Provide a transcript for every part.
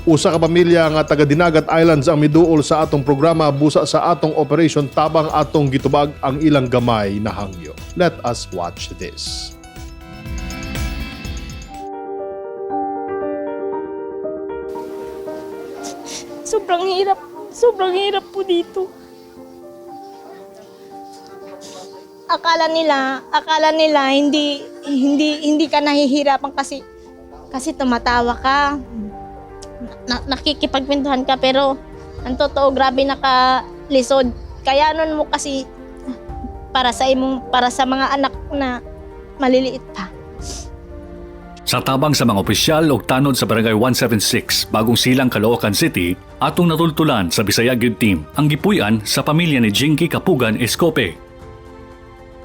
Usa ka pamilya nga taga Dinagat Islands ang miduol sa atong programa busa sa atong Operation Tabang, atong gitubag ang ilang gamay na hangyo. Let us watch this. Sobrang hirap. Sobrang hirap po dito. Akala nila hindi hindi hindi ka nahihirapan kasi kasi tumatawa ka. Nakikipagkwentuhan ka, pero ang totoo, grabe nakalisod. Kaya nun mo kasi para sa mga anak na maliliit pa. Sa tabang sa mga opisyal og tanod sa Barangay 176, Bagong Silang, Caloocan City, atong natultulan sa Bisaya Good Team ang gipuy-an sa pamilya ni Jinky Kapugan Escope.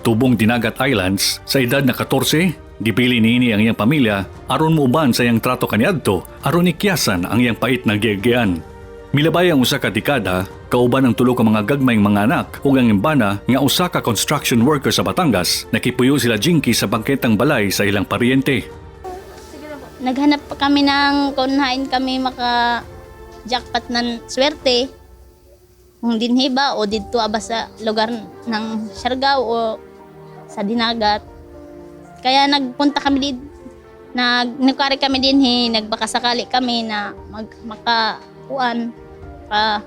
Tubong Dinagat Islands, sa edad na 14, gipili niini ang iyang pamilya aron muuban sa iyang trato kaniadto aron ikyasan ang iyang pait na giagyan. Milabay ang usa ka dekada, kauban ang tulo ka mga gagmayng mga anak ug ang imbana nga usa ka construction worker sa Batangas, nakipuyo sila Jinky sa bangketang balay sa ilang paryente. Naghanap pa kami ng kung hain kami maka jackpot ng swerte. Kung dinhi ba o didto aba sa lugar ng Siargao o sa Dinagat. Kaya nagpunta kami dito. Nagkari kami dinhi, nagbaka sakali kami na makakuan pa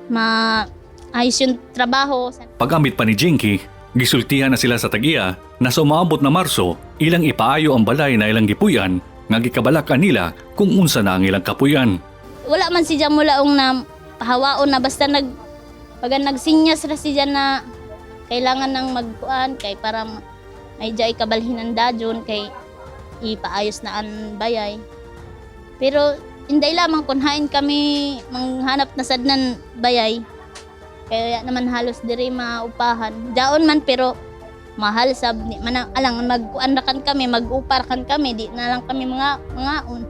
maayos yung trabaho. Pag-ambit pa ni Jinky, gisultihan na sila sa tagiya na sa umaabot na Marso, ilang ipaayo ang balay na ilang gipuyan nga gikabalakan nila kung unsa na ang ilang kapuyan. Wala man siya mulaong na pahawaon na, basta pag nagsinyas ra siya na kailangan ng magkuan kay para may jay kabalhin ang dajon kay ipaayos na ang bayay. Pero inday lamang kun hain kami manghanap na sad nan bayay. Kaya naman halos diri maupahan. Jaon man, pero mahal sab ni man alang magkuan ra kan kami, mag-upar kan kami, di na lang kami mga mangaon.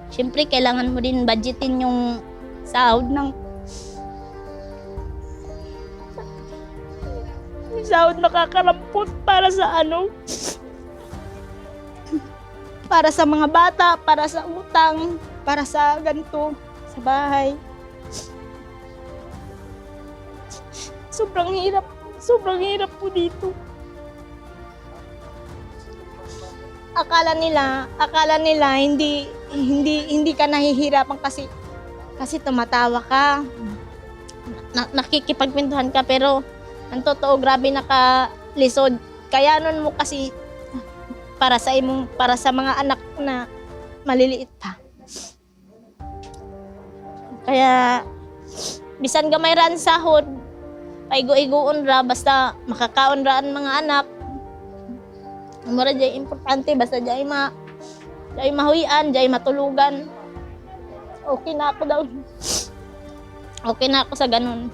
Siyempre, kailangan mo din budgetin yung sahod ng Yung sahod makakarampot para sa ano? Para sa mga bata, para sa utang, para sa ganito, sa bahay. Sobrang hirap. Sobrang hirap po dito. Akala nila hindi hindi hindi ka nahihirapan kasi kasi tumatawa ka. Nakikipagkwentuhan ka, pero ang totoo, grabe nakalisod. Kaya nun mo kasi para sa mga anak na maliliit pa. Kaya bisan gamay ra ang sahod, paigo-igoon ra basta makakaon ra ang mga anak. Mura jay importante, basta jay mahuy-an, jay matulugan. Okay na ako daw. Okay na ako sa ganun.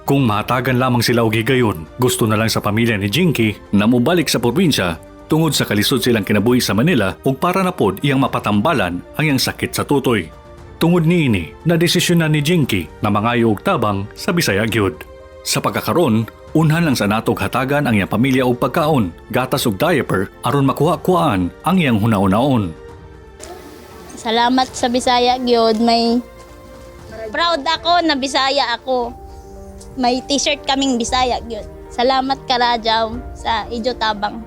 Kung mahatagan lamang sila og higayon, gusto na lang sa pamilya ni Jinky na mobalik sa probinsya tungod sa kalisod silang kinabuhi sa Manila ug para na pod iyang mapatambalan ang iyang sakit sa tutoy. Tungod niini, nadesisyonan ni Jinky na mangayo og tabang sa Bisaya gyud. Sa pagkakaron, unhan lang sa natog hatagan ang iyang pamilya og pagkaon, gatas ug diaper aron makuha-kuhaan ang iyang hunahunaon. Salamat sa Bisaya gyud, may proud ako na Bisaya ako. May T-shirt kaming Bisaya gyud. Salamat Karajaw sa Ijo Tabang.